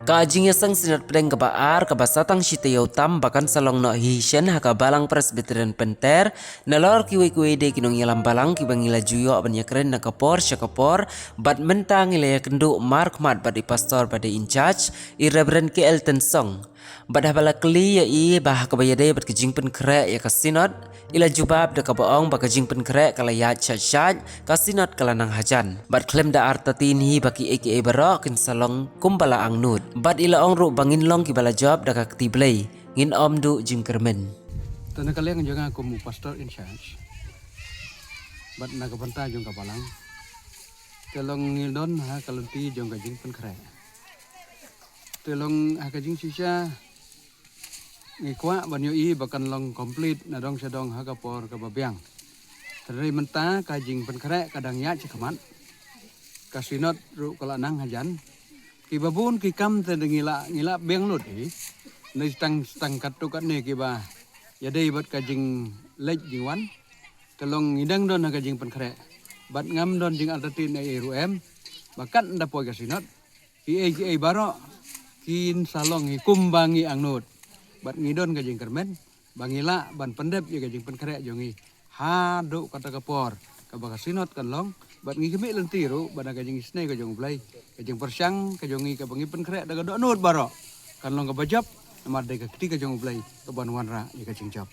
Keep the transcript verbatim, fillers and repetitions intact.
Ka jingïaseng Synod Pdeng kaba ar kaba sa tang shi taïew tam ba kan sa long noh hi shen ha ka Balang Presbyterian Pynter, nalor kiwei kiwei de ki nongïalam balang kiba ngi la ju ïoh ban ïakren na ka por sha ka por, bad mynta ngi la ïakynduh markhmat bad i pastor ba dei in charge, i Reverend K L Tynsong. Bad haba la kylli ïa i ba ha kaba ïadei bad ka jingpynkhreh ïa ka Synod, i la jubab da kaba ong ba ka jingpynkhreh ka la ïaid shait shait, ka Synod ka la nang hajan. Bad khlem da artatien hi ba kiei kiei baroh kin sa long kumba la angnud. Bad i la ong ruh ba ngin long kiba la jop da ka kti Blei, ngin ym duh jingkyrmen. Te na ka liang jong nga kum u pastor in charge, bad na ka bynta jong ka balang, te long ngi don ha ka lynti jong ka jingpynkhreh. Te long ha ka jingshisha ngi kwah ban ïohi ba kan long complete na dong sha dong ha ka por kaba biang. Te hynrei mynta ka jingpynkhreh ka dang ïaid sha khmat. Ka Synod ruh ka la nang hajan. Kiba bun ki kam te ngi la, ngi la biang lut hi. Ngi tang, tang katto katne kiba ïadei bad ka jingleit jingwan. Te long ngi dang don ha ka jingpynkhreh. Bad ngam don jingartatien ei ei ruh em. Ba kat ynda poi ka Synod, kiei kiei baroh kin sa long hi kumba ngi angnud. Bad ngi don ka jingkyrmen ba ngi lah ban pyndep ïa ka jingpynkhreh jong ngi haduh kata ka por kaba ka Synod kan long. Bad ngi khmih lynti ruh ba na ka jingisynei ka jong U Blei, ka jingpyrshang ka jong ngi kaba ngi pynkhreh da ka dohnud baroh kan long kaba jop, namar dei ka kti ka jong U Blei kaban wanrah ïa ka jingjop.